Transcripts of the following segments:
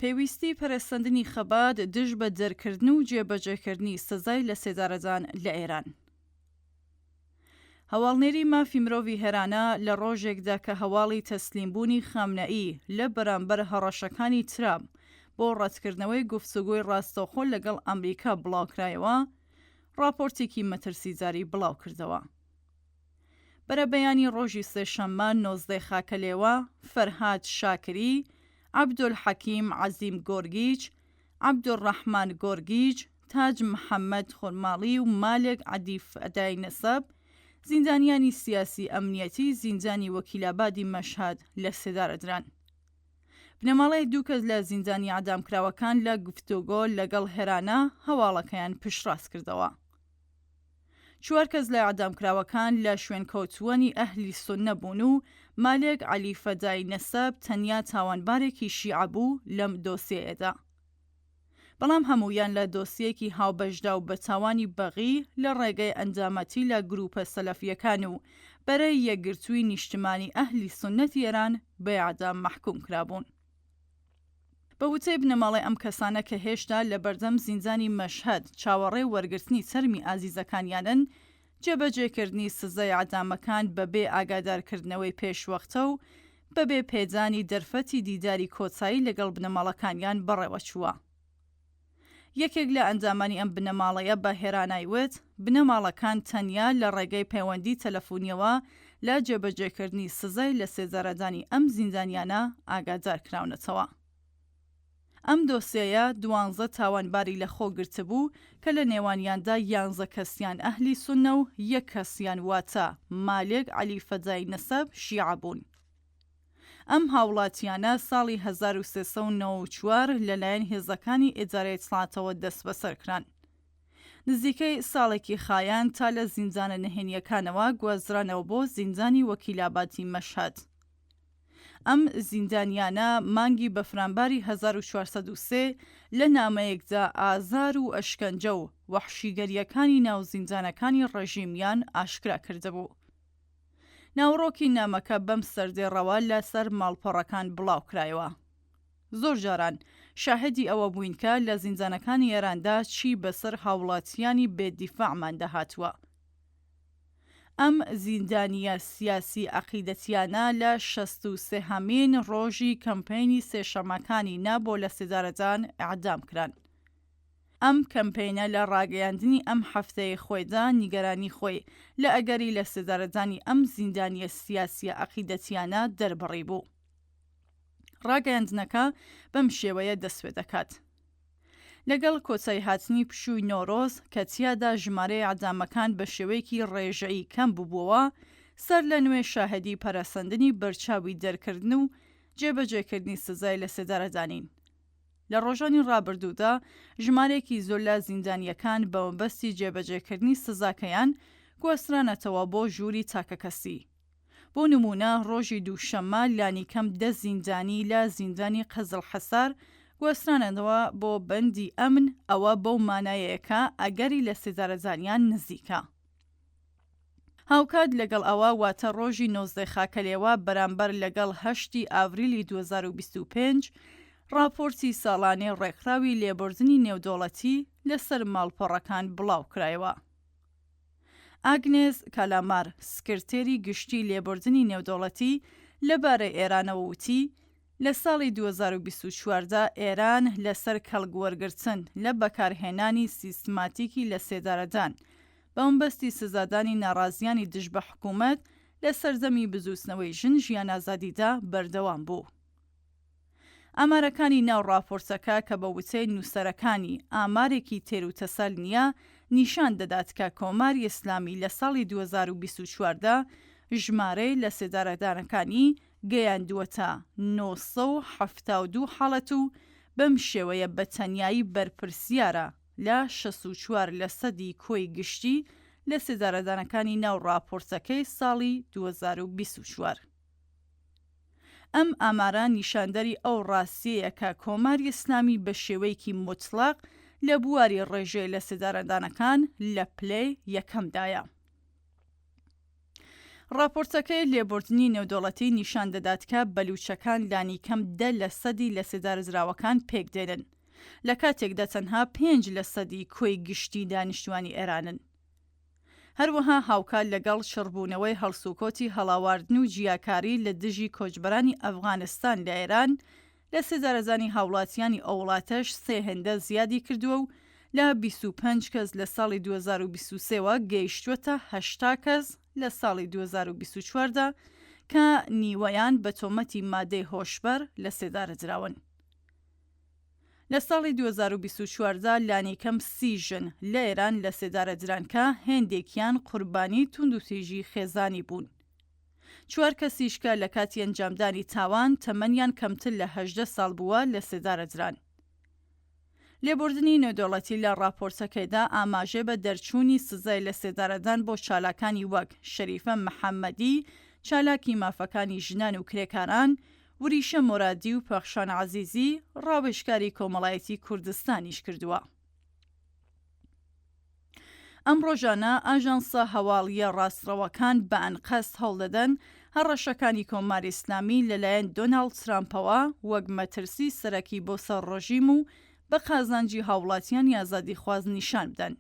پێویستی پەرەسەندنی خەبات دژ بە دەرکردن و جێبەجێکردنی سزای لەسێدارەدان لە ئێران. هەواڵنێری مافی مرۆڤی هێرانە لە ڕۆژێکدا کە هەواڵی تەسلیمبوونی خامنەئی لە بەرامبەر هەڕەشەکانی ترامپ بۆ ڕەتکردنەوەی گفتوگۆی ڕاستەوخۆ لەگەڵ ئەمریکا بڵاوکرایەوە، ڕاپۆرتێکی مەترسیداری بڵاوکردەوە. بەرەبەیانی ڕۆژی سێشەممە نۆزدەی خاکەلێوە، فەرهاد شاکری، عەبدولحەکیم عەزیم گۆرگیچ، عەبدولڕەحمان گۆرگیج، تاج محەمەد خورماڵی و مالک عەدی فەدای نەسەب، زیندانیانی سیاسی ئەمنیەتی زیندانی وەکیلابادی مەشهەد لە سێدارە دران. بنەماڵەی دوو کەس لە زیندانیە عەدامکراوەکان لە گفتۆگۆ لەگەڵ هێرانە هەواڵەکەیان پشتڕاست کردەوە. چوار کەس لە ئیعدامکراوەکان لە شوێنکەوتووانی ئەهلی سوننە بوون و مالێک عەلی فەدای نەسەب تەنیا تاوانبارێکی شیعە بوو لەم دۆسیەیەدا. بەڵام هەموویان لە دۆسیەیەکی هاوبەشدا و بە تاوانی بەغی لە ڕێگەی ئەندامەتی لە گرووپە سەلەفییەکان و بەرەی یەکگرتووی نیشتمانی ئەهلی سوننەتی ئێران بە ئیعدام مەحکووم کرابوون. بە وتەی بنەماڵەی ئەم کەسانە کە هێشتا لە بەردەم زیندانی مەشهەد چاوەڕێی وەرگرتنی تەرمی ئازیزەکانیانن، جێبەجێکردنی سزای ئیعدامەکان بەبێ ئاگادارکردنەوەی پێشوەختە و بەبێ پێدانی دەرفەتی دیداری کۆتایی لەگەڵ بنەماڵەکانیان بەڕێوەچووە. یەکێک لە ئەندامانی ئەم بنەماڵەیە بە هێرانای وت، بنەماڵەکان تەنیا لە ڕێگەی پەیوەندی تەلەفونییەوە لە جێبەجێکردنی سزای لەسێدارەدانی ئەم زیندانیانە ئاگادار کراونەتەوە. ئەم دۆسیەیە دوانزە تاوانباری لەخۆ گرتبوو کە لە نێوانیاندا یانزە کەسیان ئەهلی سوننە و یەک کەسیان واتە مالک عەلی فەدای نەسەب شیعە بوون. ئەم هاوڵاتیانە ساڵی 1394 لەلایەن هێزەکانی ئیدارەی ئیتڵاعاتەوە دەستبەسەر کران. نزیکەی ساڵێکی خایاند تا لە زیندانە نهێنییەکانەوە گوازرانەوە بۆ زیندانی وەکیلابادی مەشهەد. ئەم زیندانیانە مانگی بەفرانباری 1403 لە نامەیەکدا ئازار و ئەشکەنجە و وەحشیگەرییەکانی ناو زیندانەکانی ڕێژیمیان ئاشکرا کردبوو. ناوەڕۆکی نامەکە بەم سەردێڕەوە لە سەر ماڵپەڕەکان بڵاو کرایەوە. زۆر جاران شاهێدی ئەوە بووین کە لە زیندانەکانی ئێراندا چی بەسەر هاوڵاتیانی بێ دیفاعماندا هاتووە. ئەم زیندانییە سیاسی عەقیدەتیانە لە شەست و سێهەمین ڕۆژی کەمپەینی سێشەممەکانی نا بۆ لەسێدارەدان ئێعدام کران. ئەم کەمپەینە لە ڕاگەیاندنی ئەم هەفتەیەی خۆیدا نیگەرانی خۆی لە ئەگەری لەسێدارەدانی ئەم زیندانییە سیاسییە عەقیدەتیانە دەربڕیبوو. ڕاگەیاندنەکە بەم شێوەیە دەستپێدەکات. لەگەڵ کۆتاییهاتنی پشووی نۆرۆز کە تیادا ژمارەی ئیعدامەکان بە شێوەیەکی ڕێژەیی کەم ببووەوە، سەرلەنوێ شاهێدی پەرەسەندنی بەرچاوی دەرکردن و جێبەجێکردنی سزای لەسێدارەدانین. لە ڕۆژانی ڕابردوودا ژمارەیەکی زۆر لە زیندانییەکان بە مەبەستی جێبەجێکردنی سزاکەیان گواسترانەتەوە بۆ ژووری تاکەکەسی. بۆ نموونە ڕۆژی دووشەممە لانیکەم دە زیندانی لە زیندانی قزڵحەسار گواسترانەوە بۆ بەندی ئەمن، ئەوە بەو مانایەیە کە ئەگەری لەسێدارەدانیان نزیکە. هاوکات لەگەڵ ئەوە واتە ڕۆژی نۆزدەی خاکەلێوە بەرامبەر لەگەڵ هەشتی ئاڤریلی 2025 ڕاپۆرتی ساڵانەی ڕێکخراوی لێبوردنی نێودەوڵەتی لەسەر ماڵپەڕەکان بڵاوکرایەوە. ئاگنێس کالامار، سکرتێری گشتی لێبوردنی نێودەوڵەتی لەبارەی ئێرانەوە وتی، لە ساڵی 2024 دا ئێران لەسەر کەڵک وەرگرتن لە بەکارهێنانی سیستماتیکی لەسێدارەدان بەمەبەستی سزادانی ناڕازیانی دژ بە حکوومەت لە سەردەمی بزووتنەوەی ژن ژیان ئازادیدا بەردەوام بوو. ئامارەکانی ناو ڕاپۆرتەکە کە بە وتەی نووسەرەکانی ئامارێکی تێروتەسەل نییە، نیشان دەدات کە کۆماری ئیسلامی لە ساڵی 2024 دا ژمارەی لەسێدارەدانەکانی گەیاندووەتە 972 حاڵەت و بەم شێوەیە بە تەنیایی بەرپرسیارە لە 64 لەسەدی کۆی گشتی لەسێدارەدانەکانی ناو ڕاپۆرتەکەی ساڵی 2024. ئەم ئامارە نیشاندەری ئەو ڕاستیەیە کە کۆماری ئیسلامی بە شێوەیەکی موتڵەق لە بواری ڕێژەی لەسێدارەدانەکان لە پلەی یەکەمدایە. ڕاپۆرتەکەی لێبوردنی نێودەوڵەتی نیشان دەدات کە بەلوچەکان لانیکەم دە لەسەدی لەسێدارەدراوەکان پێکدێنن، لە کاتێکدا تەنها پێنج لەسەدی کۆی گشتی دانیشتوانی ئێرانن. هەروەها هاوکات لەگەڵ چڕبوونەوەی هەڵسوکەوتی هەڵاواردن و جیاکاری لە دژی کۆچبەرانی ئەفغانستان لە ئێران، لەسێدارەدانی هاوڵاتیانی ئەو وڵاتەش سێ هێندە زیادی کردووە و لە 25 کەس لە ساڵی 2023 وە گەیشتووەتە 80 کەس لە ساڵی 2024 دا کە نیوەیان بە تۆمەتی مادەی هۆشبەر لەسێدارە دراون. لە ساڵی 2024 دا لانیکەم سی ژن لە ئێران لەسێدارە دران کە هێندێکیان قوربانی توندوتیژی خێزانی بوون. چوار کەسیش کە لە کاتی ئەنجامدانی تاوان تەمەنیان کەمتر لە 18 ساڵ بووە لەسێدارە دران. لێبوردنی نێودەوڵەتی لە ڕاپۆرتەکەیدا ئاماژەی بە دەرچوونی سزای لەسێدارەدان بۆ چالاکانی وەک شەریفە محەممەدی، چالاکی مافەکانی ژنان و کرێکاران، وریشە مۆرادی و پەخشان عەزیزی، ڕاوێژکاری کۆمەڵایەتی کوردستانیش کردووە. ئەم ڕۆژانە ئاژانسە هەواڵییە ڕاستڕەوەکان بە ئەنقەست هەوڵدەدەن هەڕەشەکانی کۆماری ئیسلامی لەلایەن دۆناڵد ترامپەوە وەک مەترسی سەرەکی بۆ سەر ڕژیم و بە قازانجی هاوڵاتیانی ئازادیخواز نیشان بدەن.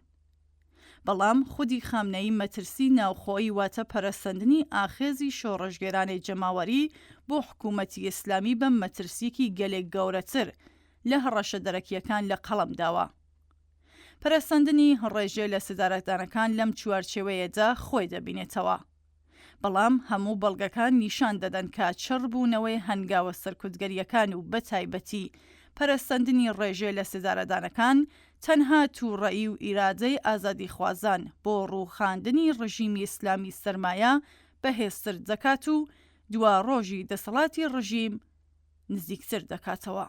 بەڵام خودی خامنەیی مەترسی ناوخۆیی واتە پەرەسەندنی ئاخێزی شۆڕشگێرانەی جەماوەری بۆ حکوومەتی ئیسلامی بە مەترسییەکی گەلێک گەورەتر لە هەڕەشە دەرەکییەکان لە قەڵەم داوە. پەرەسەندنی ڕێژەی لەسێدارەدانەکان لەم چوارچێوەیەدا خۆی دەبینێتەوە. بەڵام هەموو بەڵگەکان نیشان دەدەن کە چڕبوونەوەی هەنگاوە سەرکوتگەرییەکان و بەتایبەتی پەرەسەندنی ڕێژەی لەسێدارەدانەکان تەنها تووڕەیی و ئیرادەی ئازادیخوازان بۆ ڕووخاندنی ڕژیمی ئیسلامی سەرمایە بەهێزتر دەکات و دواڕۆژی دەسەڵاتی ڕژیم نزیکتر دەکاتەوە.